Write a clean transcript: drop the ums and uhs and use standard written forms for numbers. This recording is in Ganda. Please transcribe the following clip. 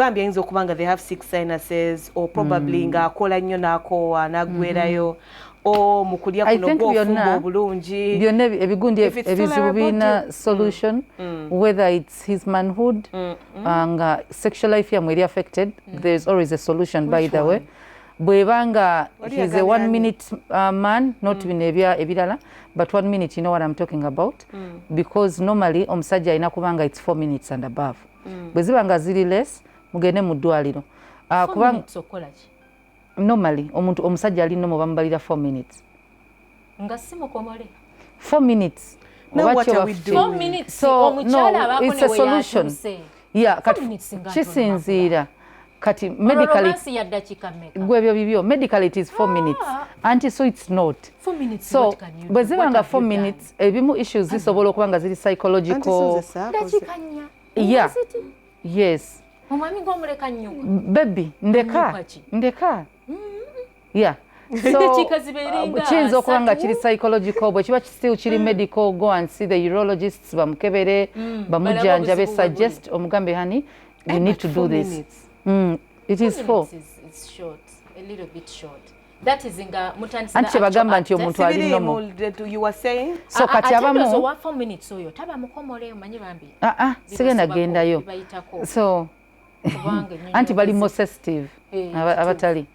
Bambi ayinza okuba nga they have sick sinuses or probably ng'akola nnyo n'akoowa n'aggwerayo o mu kulya kuno gw'ofumba obulungi. Byonna ebigundi ebizibu birina solution, whether it's his manhood, nga sexual life yamwe eri affected, there is always a solution. By the way, bwebanga he's a one minute man, not bino ebirala, but one minute, you know what I'm talking about, because normally omusajja alina kubanga it's 4 minutes and above. Bwe ziba nga ziri less, mugende mu ddwaliro. Kubanga normally omuntu omusajja ali normal bamubalira 4 minutes. Nga si mukomole. 4 minutes. So no, it's a solution, yeah. Kati kisinziira kati medically gwe ebyo bibyo. Medically it is 4 minutes anti, so it's not so. Bwe ziba nga 4 minutes, ebimu issues zisobola okuba nga ziri psychological. Yeah, yes. Omwami ng'omuleka nnyuka. Baby, ndeka ndeka, yeah. So kiyinza okuba nga kiri psychological. Bwe kiba still kiri medical, go and see the urologists, bamukebere, bamujjanjabe, suggest omugambe, "Honey, we need to do this." It is four. Anti kyebagamba nti omuntu ali normal. So kati abamu ah, ah, sigenda gendayo. So anti bali more sensitive abatali.